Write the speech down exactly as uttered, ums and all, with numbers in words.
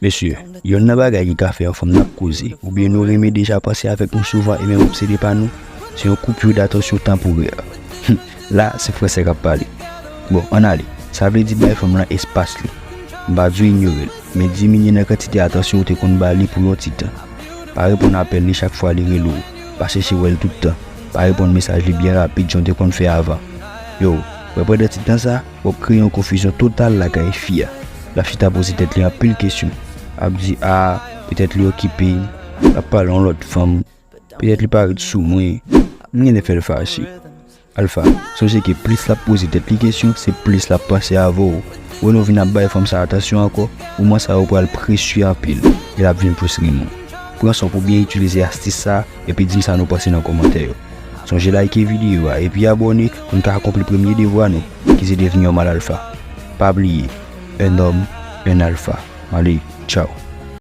Mesye, yonn nan bagay ki ka fè yon fanm nan ap koze, oubyen nou renmen deja panse avèk nou souvan e menm obsede pa nou, se yon coupure d'attention temporaire. La, se fransè k ap pale. Bon, ann ale. Sa vle di bay fanm lan espas li. M pa di w inyore l, men diminye nan kantite atansyon ou te konn ba li pou yon ti tan. Pa reponn apèl li chak fwa li rele w. Pa chèche wè l tout tan. Pa reponn mesaj li byen rapid jan w te konn fè avan. Yo, wè pandan ti tan sa, w ap kreye yon konfizyon total lakay fi a. L ap chita poze tèt li anpil kesyon. Ap di, a, petèt li okipe, l ap pale yon lòt fanm, petèt li pa ret sou mwen. M genlè fè l fache. Alpha, sonje ke plis l ap poze tèt li kesyon, se plis l ap panse avè w. Wè nou vin ap bay fanm sa atansyon ankò, moman sa yo pral presye anpil, e l ap vin plis renmen w. Pran san w pou byen itilize astis sa, epi di m sa nou panse nan kòmantè yo. Sonje like videyo a epi abòne pou n ka akonpli premye devwa nou, ki se devni yon mal alfa. Pa bliye, un homme, un alpha. Ale, tchaw.